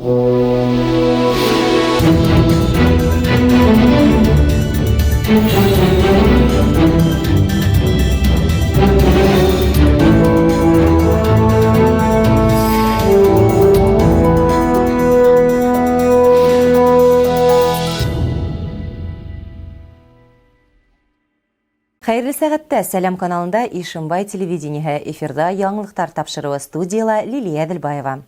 Хәйерле сәғәттә Сәләм каналында Ишембай телевидениеһы эфирҙа яңылыҡтар тапшырыуы студияла Лилия Әҙелбаева.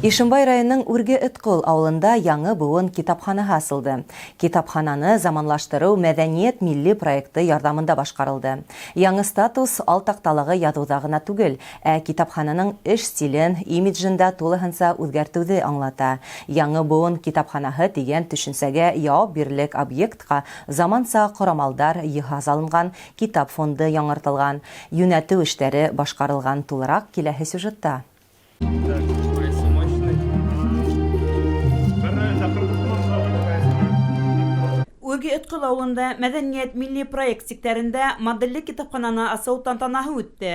Ишембай районының Үрге Өткол ауылында яңы быуын китапханаһы асылды. Китапхананы заманлаштырыу Мәҙәниәт милли проекты ярҙамында башҡарылды. Яңы статус ал таҡталағы яҙыуҙа ғына түгел, ә китапхананың эш стилен, имиджын да тулыһынса үҙгәртеүҙе аңлата. Яңы быуын китапханаһы тигән төшөнсәгә яуап бирерлек объектҡа заманса ҡорамалдар, йыһаз алынған, китап фонды яңыртылған, йүнәтеү эштәре башҡарылған. Тулыраҡ киләһе сюжетта. Үрге Өткол ауылында Мәҙәниәт милли проект сиктәрендә модельле китапхананы асыу тантанаһы үтте.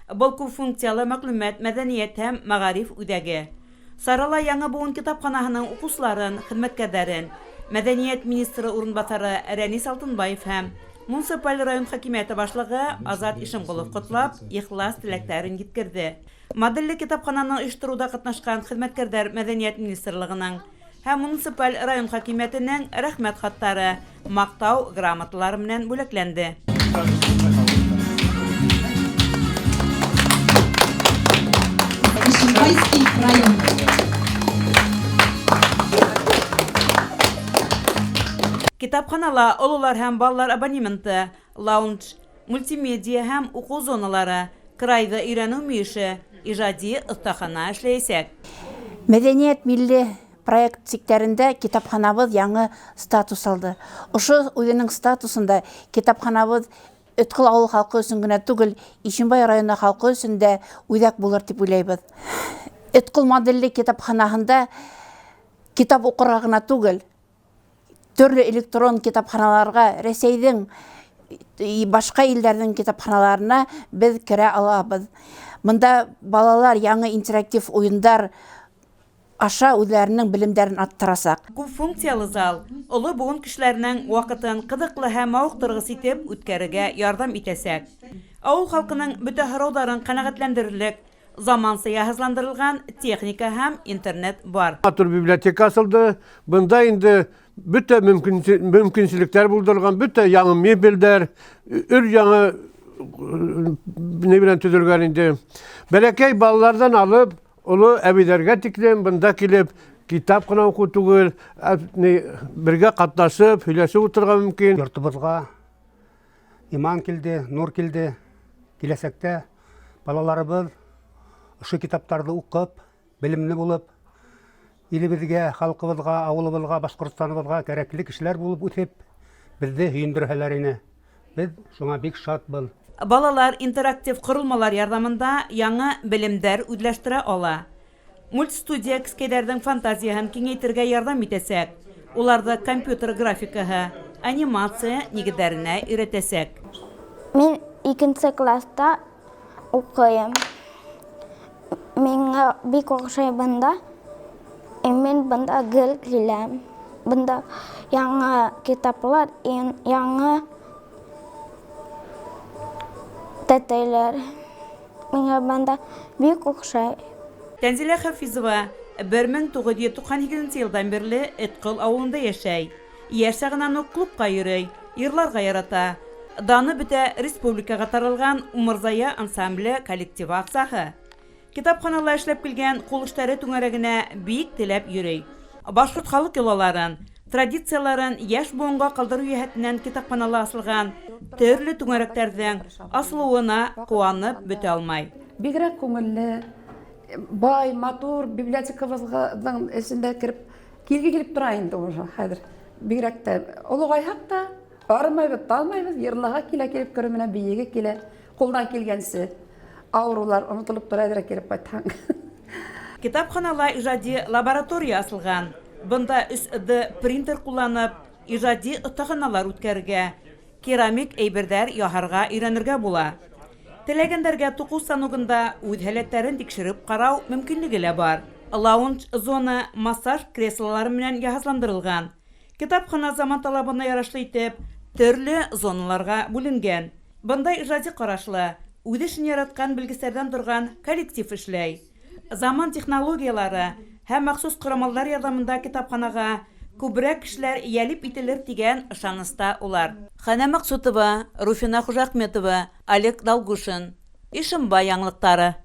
Был күп функциялы мәғлүмәт, мәҙәниәт һәм мәғариф үҙәге. Сарала яңы быуын китапханаһының уҡыусыларын, хеҙмәткәрҙәрен мәҙәниәт министры урынбаҫары Рәнис Алтынбаев һәм муниципаль район хакимиәте башлығы Азат Ишемғолов ҡотлап, ихлас теләктәрен еткерҙе. Модельле китапхананы ойоштороуҙа ҡатнашҡан хеҙмәткәрҙәр мәҙәниәт министрлығының һәм муниципаль район хакимиәтенең рәхмәт хаттары, маҡтау грамоталары менән бүләкләнде. Ишимбайский район. Китапханала ололар һәм балалар абонементы, лаунж, мультимедиа һәм уҡыу зоналары, крайҙы өйрәнеү мөйөшө, ижади оҫтахана эшләйәсәк. Мәҙәниәт милли проект сиктәрендә китапханабыҙ яңы статус алды. Ошо үҙенең статусында китапханабыҙ Өткол ауыл халҡы өсөн генә түгел, Ишембай районы халҡы өсөн дә үҙәк булыр тип уйлайбыҙ. Өткол модельле китапханаһында китап уҡырға ғына түгел, төрлө электрон китапханаларға, Рәсәйҙең башҡа илдәрҙең китапханаларына беҙ керә алабыҙ. Бында балалар яңы интерактив уйындар аша үҙҙәренең белемдәрен арттырасаҡ. Күп функциялы зал оло быуын кешеләренең ваҡытын ҡыҙыҡлы һәм мауыҡтырғыс итеп үткәрергә ярҙам итәсәк. Ауыл халҡының бөтә һорауҙарын ҡәнәғәтләндерерлек заманса йыһазландырылған техника һәм интернет бар. Матур библиотека асылды. Бында инде бөтә мөмкинселектәр булдырылған, бөтә яңы мебелдәр, өр яңы ни белән төҙөлгән инде. Бәләкәй балаларҙан алып оло әбейҙәргә тиклем бында килеп китап ҡына уҡыу түгел, бергә ҡатнашып, һөйләшеп ултырырға мөмкин. Йортобоҙға иман килде, нур килде. Киләсәктә балаларыбыҙ ошо китаптарҙы уҡып, белемле булып, илебеҙгә, халҡыбыҙға, ауылыбыҙға, Башҡортостаныбыҙға кәрәкле кешеләр булып үҫеп, беҙҙе һөйөндөрһәләр ине. Беҙ шуңа бик шатбыҙ. Балалар интерактив ҡоролмалар ярҙамында яңы белемдәр үҙләштерә ала. Мультстудия кескәйҙәрҙең фантазияһын киңәйтергә ярҙам итәсәк. Уларҙы компьютер графикаһы, анимация нигеҙҙәренә өйрәтәсәк. Мин икенсе класста уҡыйым. Миңә бик оҡшай бында. Мин бында гел киләм. Бында яңы китаплар, яңы тәтәйләр. Миңә бында бик оҡшай. Тәнзилә Хафизова 1998 йылдан бирле Өткол ауылында йәшәй. Йәш сағынан уҡ клубҡа йөрөй, йырларға ярата. Даны бөтә республикаға таралған Умырзая ансамбле коллективы ағзаһы. Китапханала эшләп килгән ҡул эштәре түңәрәгенә бик теләп йөрөй. Башҡорт халыҡ йолаларын, традицияларын йәш быуынға ҡалдырыу йәһәтенән китапханала асылған төрлө түңәрәктәрҙең асылыуына ҡыуанып бөтә алмай. Бигерәк күңелле, бай, матур библиотекабыҙҙың эсендә кереп, килге килеп тора инде уже хәҙер. Бигерәк тә олоғайһаҡ та арымайбыҙ, талмайбыҙ, йырлаға килә, килеп кереү менән бейеге килә. Ҡулдан килгәнсе ауырыулар онотолоп тора, әҙерәк килеп ҡайтһаң. Китапханала ижади лаборатория асылған. Бында 3D принтер ҡулланып, ижади оҫтаханалар үткәрергә, керамик әйберҙәр яһарға өйрәнергә була. Теләгәндәргә туҡыу станогында үҙ һәләттәрен тикшереп ҡарау мөмкинлеге лә бар. Лаунж зона массаж креслолары менән йыһазландырылған. Китапхана заман талабына ярашлы итеп, төрлө зоналарға бүленгән. Бында ижади ҡарашлы, үҙ эшен яратҡан белгестәрҙән торған коллектив эшләй. Заман технологиялары һәм махсус ҡорамалдар ярҙамында китапханаға күберәк кешеләр йәлеп ителер тигән ышаныста улар. Хәнә Маҡсутова, Руфина Хужахметова, Олег Долгушин. Ишембай яңылыҡтары.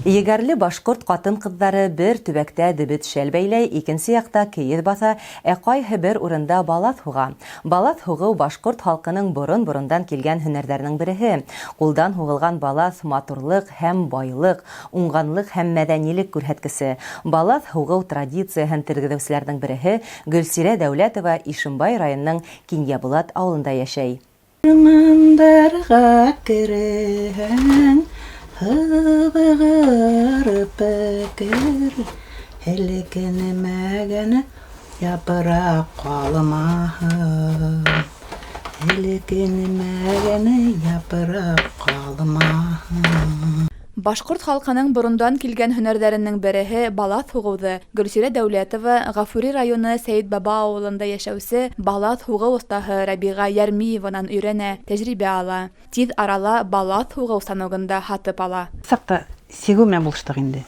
Егәрле башҡорт ҡатын-ҡыҙҙары бер төбәктә дебет шәл бәйләй, икенсе яҡта кейеҙ баҫа, ә ҡайһы бер урында балаҫ һуға. Балаҫ һуғыу башҡорт халҡының борон-борондан килгән һөнәрҙәренең береһе. Ҡулдан һуғылған балаҫ матурлыҡ һәм байлыҡ, уңғанлыҡ һәм мәҙәнилек күрһәткесе. Балаҫ һуғыу традицияһын тергеҙеүселәрҙең береһе Гөлсирә Дәүләтова Ишембай районының Кинйәбулат ауылында йәшәй. Урмандарға керһәң, һыҙғырып кер, һелкенмәгән япраҡ ҡалмаһын, һелкенмәгән япраҡ ҡалмаһын. Башҡорт халҡының борондан килгән һөнәрҙәренең береһе балаҫ һуғыуҙы Гөлсирә Дәүләтова Ғафури районы Сәйетбаба ауылында йәшәүсе балаҫ һуғыу оҫтаһы Рәбиға Йәрмиеванан өйрәнә, тәжрибә ала. Тиҙ арала балаҫ һуғыу станогын да һатып ала. Саҡта сигеү менән булыштыҡ инде.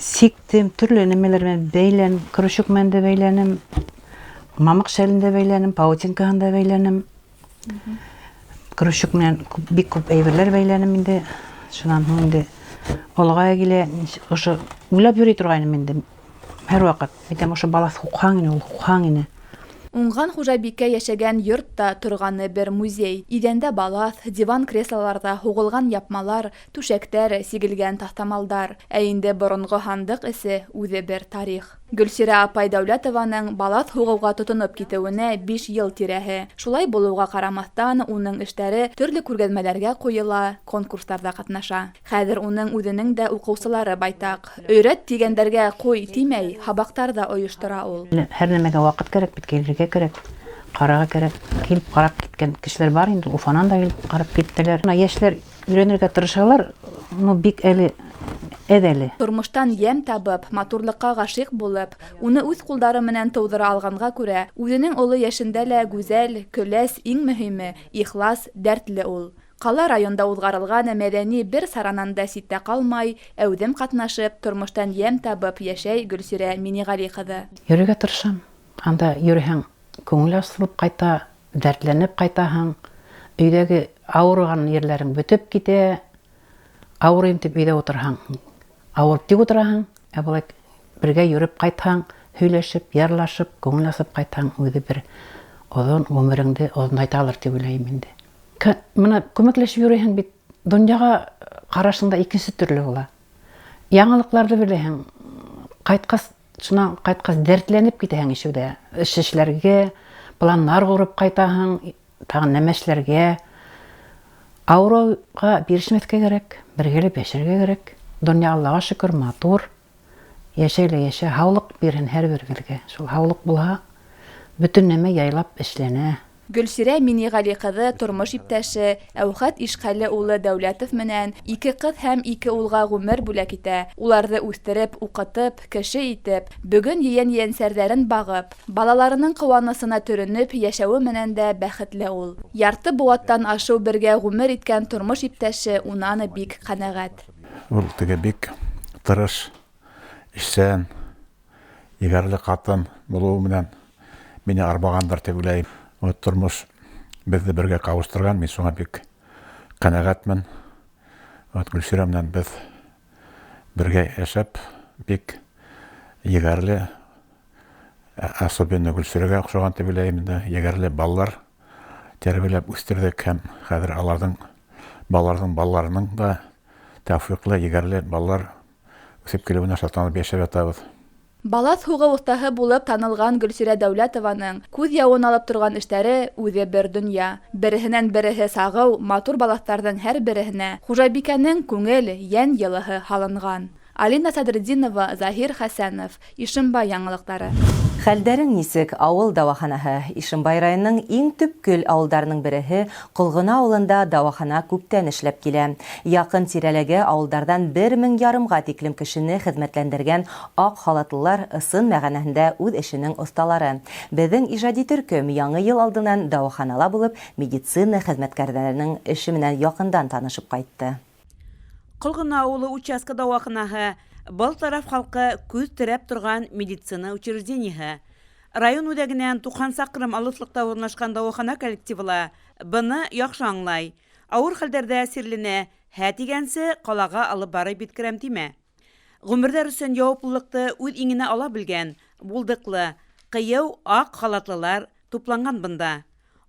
Сиктем, төрлө нәмәләр менән бәйләнем, крючок менән дә бәйләнем, мамыҡ шәлен дә бәйләнем, паутинкаһын да бәйләнем. Крючок менән бик күп әйберләр бәйләнем инде. Шунан һуң инде олоғая килә, ошо уйлап йөрөй торғайным инде. Һәр ваҡыт әйтәм, ошо балаҫ һуҡһаң ине, ул һуҡһаң ине. Уңған хужабикә йәшәгән йортта торғаны бер музей. Иҙәндә балаҫ, диван креслоларҙа һуғылған япмалар, түшәктәр, сигелгән таҫтамалдар. Ә инде боронғо һандыҡ эсе үҙе бер тарих. Гөлсирә апай Дәүләтованың балаҫ һуғыуға тотоноп китеүенә 5 йыл тирәһе. Шулай булыуға ҡарамаҫтан, уның эштәре төрлө күргәҙмәләргә ҡуйыла, конкурстарҙа ҡатнаша. Хәҙер уның үҙенең дә уҡыусылары байтаҡ. Өйрәт тигәндәргә ҡуй тимәй, һабаҡтар ҙа ойоштора ул. Һәр нәмәгә ваҡыт кәрәк бит, килергә кәрәк, ҡарарға кәрәк. Килеп ҡарап киткән кешеләр бар инде, Уфанан да килеп ҡарап киттеләр. Бына йәшләр өйрәнергә тырышалар, но бик әле әҙ әле. Тормоштан йәм табып, матурлыҡҡа ғашиҡ булып, уны үҙ ҡулдары менән тыуҙыра алғанға күрә, үҙенең оло йәшендә лә гүзәл, көләс, иң мөһиме, ихлас, дәртле ул. Ҡала районда уҙғарылған мәҙәни бер саранан да ситтә ҡалмай, әүҙем ҡатнашып, тормоштан йәм табып йәшәй Гөлсирә Миниғәли ҡыҙы. Йөрөргә тырышам. Анда йөрөһәң, күңел асылып ҡайта, дәртләнеп ҡайтаһың. Өйҙәге ауырыған ерләрең бөтөп китә. Ауырыйым тип өйҙә ултырһаң, ауырып тик ултыраһың. Ә былай бергә йөрөп ҡайтһаң, һөйләшеп, ярлашып, күңел асып ҡайтһаң, үҙе бер оҙон ғүмереңде оҙонайталыр тип уйлайым инде. Бына күмәкләшеп йөрөйһөң бит, донъяға ҡарашың да икенсе төрлө була. Яңылыҡларҙы беләһең, ҡайтҡас, шунан ҡайтҡас дәртләнеп китәһең ишеүҙә. Эш эшләргә, планнар ҡороп ҡайтаһың, тағы нәмә эшләргә. Ауырыуға бирешмәҫкә кәрәк, бергәләп йәшәргә кәрәк. Донъя Аллаға шөкөр, матур. Йәшәй лә йәшә, һаулыҡ бирһен һәр беребеҙгә. Шул һаулыҡ булһа, бөтөн нәмә яйлап эшләнә. Гөлсирә Миниғәли ҡыҙы тормош иптәше Әүхәт Ишҡәле улы Дәүләтов менән 2 ҡыҙ һәм 2 улға ғүмер бүләк итә. Уларҙы үҫтереп, уҡытып, кеше итеп, бөгөн ейән-ейәнсәрҙәрен бағып, балаларының ҡыуанысына төрөнөп йәшәүе менән дә бәхетле ул. Ярты быуаттан ашыу бергә ғүмер иткән тормош иптәше унан бик ҡәнәғәт. Ул теге бик тырыш, эшсән, егәрле ҡатын булыуы менән мине арбағандыр тип уйлайым. Вот тормош беҙҙе бергә ҡауыштырған, мин шуңа бик ҡәнәғәтмен. Вот Гөлсирә менән беҙ бергә йәшәп, бик егәрле, особенно Гөлсирәгә оҡшаған тип уйлайым инде, егәрле балалар тәрбиәләп үҫтерҙек һәм хәҙер аларҙың балаларҙың балаларының да тәүфиҡлы, егәрле балалар үҫеп килеүенә шатланып йәшәп ятабыҙ. Балаҫ һуғыу оҫтаһы булып танылған Гөлсирә Дәүләтованың күҙ яуын алып торған эштәре үҙе бер донъя. Береһенән береһе сағыу, матур балаҫтарҙың һәр береһенә хужабикәнең күңел, йән йылыһы һалынған. Алина Садретдинова, Заһир Хәсәнов, Ишембай яңылыҡтары. Хәлдәрең нисек, авыл дауаханаһы? Ишембай районының иң төпкөл ауылдарының береһе Ҡолғона ауылында дауахана күптән эшләп килә. Яҡын тирәләге ауылдарҙан бер мең ярымға тиклем кешене хеҙмәтләндергән ак халатлылар ысын мәғәнәһендә үҙ эшенең оҫталары. Беҙҙең ижади төркөм Яңы йыл алдынан дауаханала булып, медицина хеҙмәткәрҙәренең эше менән яҡындан танышып ҡайтты. Ҡолғона ауылы участка дауаханаһы был тараф халҡы күҙ терәп торған медицина учреждениеһы. Район үҙәгенән 90 саҡрым алыҫлыҡта урынлашҡан дауахана коллективы ла быны яҡшы аңлай. Ауыр хәлдәрҙә сирлене һә тигәнсе ҡалаға алып барып еткерәм тимә. Ғүмерҙәр өсөн яуаплылыҡты үҙ иңенә ала белгән, булдыҡлы, ҡыйыу аҡ халатлылар тупланған бында.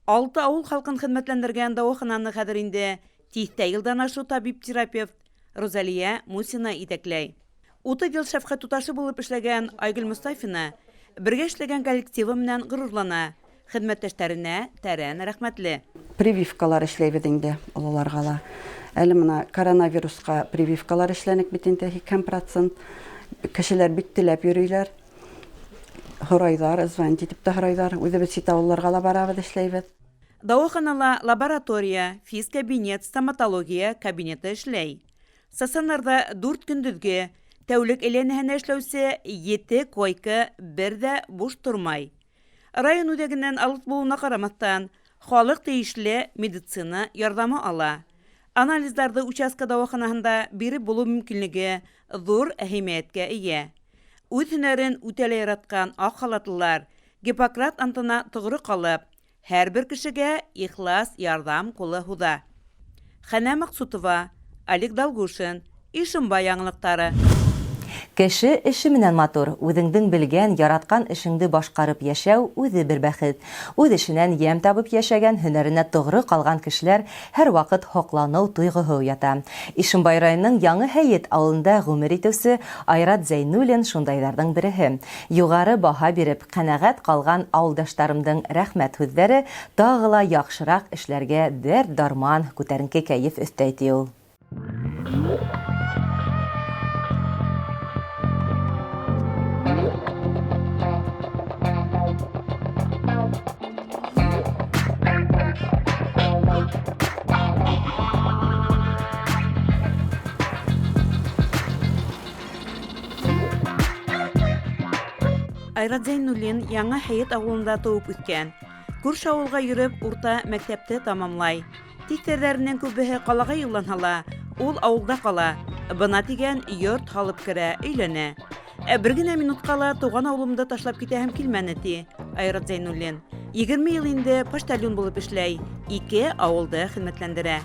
Алты ауыл халҡын хеҙмәтләндергән дауахананы хәҙер инде тиҫтә йылдан ашыу табип-терапевт Рузалия Мусина етәкләй. 30 йыл шәфҡәт туташы булып эшләгән Айгөл Мостафина бергә эшләгән коллективы менән ғорурлана, хеҙмәттәштәренә тәрән рәхмәтле. Прививкалар эшләйбеҙ инде ололарға ла. Әле мына коронавирусҡа прививкалар эшләнек бит инде 80%. Кешеләр бик теләп йөрөйләр. Һорайҙар, звонить итеп тә һорайҙар. Үҙебеҙ сит ауылларға ла барабыҙ, эшләйбеҙ. Дауаханала лаборатория, физкабинет, стоматология кабинеты эшләй. Стационарҙа 4 көндөҙгө тәүлек әйләнәһенә эшләүсе 7 койка бер ҙә буш тормай. Район үҙәгенән алыҫ булыуына ҡарамаҫтан, халыҡ тейешле медицина ярҙамы ала. Анализдарҙы участка дауаханаһында биреп булыу мөмкинлеге ҙур әһәмиәткә эйә. Үҙ һөнәрен үтә лә яратҡан аҡ халатлылар Гиппократ антына тоғро ҡалып, һәр бер кешегә ихлас ярҙам ҡулы һуҙа. Хәнә Маҡсутова, Олег Долгушин, Ишембай яңылыҡтары. Кеше эше менән матур, үҙеңдең белгән, яратҡан эшеңде башҡарып йәшәү үҙе бер бәхет. Үҙ эшенән йәм табып йәшәгән, һөнәренә тоғро ҡалған кешеләр һәр ваҡыт һоҡланыу тойғоһо уята. Ишембай районының Яңы Һәйет ауылында ғүмер итеүсе Айрат Зәйнуллин шундайҙарҙың береһе. Юғары баһа биреп, ҡәнәғәт ҡалған ауылдаштарымдың рәхмәт һүҙҙәре тағы ла яҡшыраҡ эшләргә дәрт-дарман, күтәренке кәйеф өҫтәй, ти ул. Айрат Зәйнуллин Яңы Һәйет ауылында тыуып үҫкән. Күрше ауылға йөрөп, урта мәктәпте тамамлай. Тиҫтәрҙәренең күбеһе ҡалаға юлланһа ла, ул ауылда ҡала. Бына тигән йорт һалып керә, өйләнә. Ә бер генә минутҡа ла тыуған ауылымды ташлап китәһем килмәне, ти Айрат Зәйнуллин. 20 йыл инде почтальон булып эшләй, 2 ауылды хеҙмәтләндерә.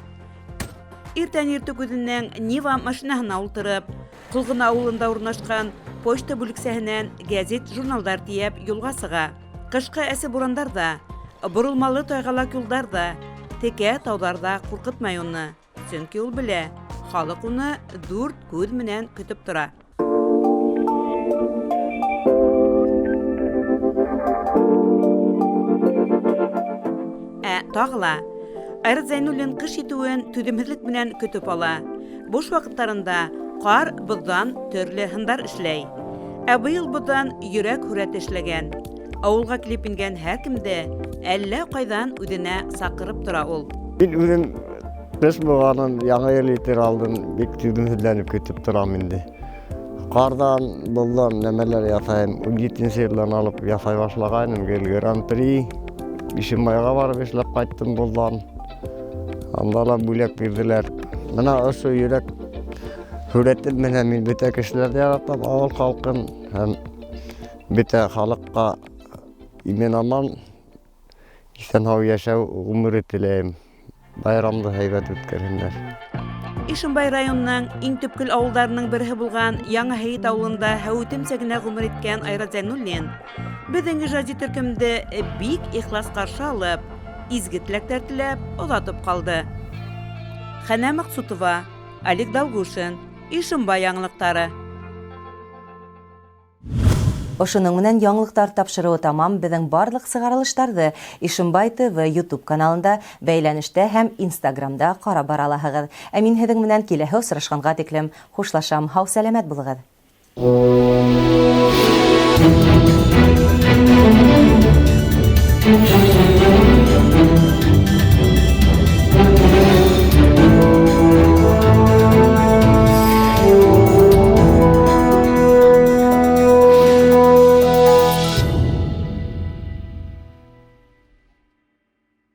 Иртән иртүк үҙенең Нива машинаһына ултырып, Ҡолғона ауылында урынлашҡан почта бүлексәһенән гәзит-журналдар тейәп юлға сыға. Ҡышҡы әсе бурандар ҙа, боролмалы тайғалаҡ юлдар ҙа, текә тауҙар ҙа ҡурҡытмай уны. Сөнки ул белә, халыҡ уны дүрт күҙ менән көтөп тора. Ә тағы ла Айрат Зәйнуллин ҡыш етеүен түҙемһеҙлек менән көтөп ала. Буш ваҡыттарында ҡар, боҙҙан төрлө һындар эшләй. Ә быйыл боҙҙан йөрәк һүрәте эшләгән. Ауылға килеп ингән һәр кемде әллә ҡайҙан үҙенә саҡырып тора ул. Мин үҙем ҡыш булғанын яңы йыл етер алдын бик түҙемһеҙләнеп көтөп торам инде. Ҡарҙан, боҙҙан нәмәләр яҫайым. 17 йылдан алып яҫай башлағайным. Гел Гран-при, Ишембайға барып эшләп ҡайттым боҙҙан. Анда ла бүләк бирҙеләр. Бына ошо йөрәк һүрәтем менән мин бөтә кешеләрҙе яратам, ауыл халҡын һәм бөтә халыҡҡа имен-аман, иҫән-һау йәшәү ғүмере теләйем. Байрамды һәйбәт үткәрһендәр. Ишембай районының иң төпкөл ауылдарының береһе булған Яңы Һәйет ауылында һәүетемсә генә ғүмер иткән Айрат Зәйнуллин беҙҙең ижади төркөмдө бик ихлас ҡаршы алып, изге теләктәр теләп оҙатып ҡалды. Хәнә Маҡсутова, Олег Долгушин, Ишембай яңылыҡтары. Ошоноң менән яңылыҡтар тапшырыуы тамам. Беҙҙең барлыҡ сығарылыштарҙы Ишембай ТВ YouTube каналында, Бәйләнештә һәм Инстаграмда ҡарап бара алаһығыҙ. Ә мин һеҙҙең менән киләһе осрашҡанға тиклем хушлашам. Һау-сәләмәт булығыҙ.